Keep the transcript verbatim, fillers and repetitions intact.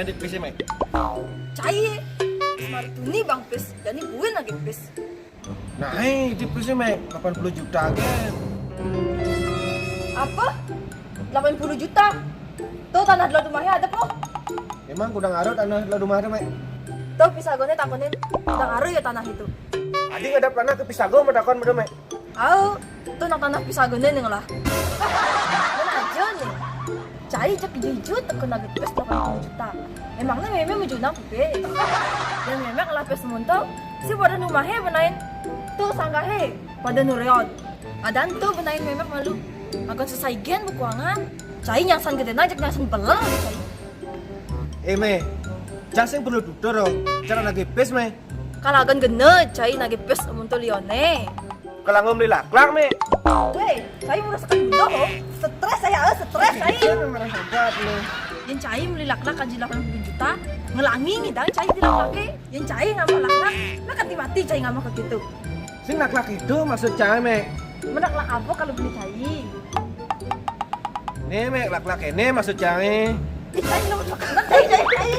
Di pis, Mek. Cai. Mari tuni bang pis. Jani buin lagi pis. Nah, eh, di pis, Mek. Delapan puluh juta kan. Apa? Delapan puluh juta? Tuh tanah di luar rumahnya ada po. Emang udah ngaruh tanah di luar rumah tuh, Mek? Tuh pisagone takonin. Udah ngaruh ya tanah itu. Adi ngadap tanah ke pisago mau takon bener, Mek? Au, tuh nang tanah pisagone nih lah. Mana aja nih. Cai cek jujur tuh kena gitu pes delapan puluh juta. Emangnya meme mau junang pipe. Dan meme kalau pes muntau, si pada numahe benain. Tuh sanggahe pada nureon. Adan tuh benain meme malu. Akan selesai gen bukuangan. Cai nyangsan gede najak nyangsan belang cai. Eh, Mek, cang sing perlu tutur, oh. Cara nagih pis, Mek. Kalau akan gene, cai nagih pis muntau lione. Kalau ngomong beli laklak, Mek. Weh, cai merasakan dulu, oh. Stres saya, eh, stres cai. Jangan marah sahabat, Mek. Yang cai beli laklak aja delapan puluh juta, ngelangi nih dang cai di laklake. Yang cai ngapa laklak, nah kan mati cai ngapa ke gitu. Sing laklak itu maksud cai, Mek. Menaklak apa kalau beli cai? Nih, Mek, laklak ini maksud cai. Ih, cai lo, cai, cai, cai.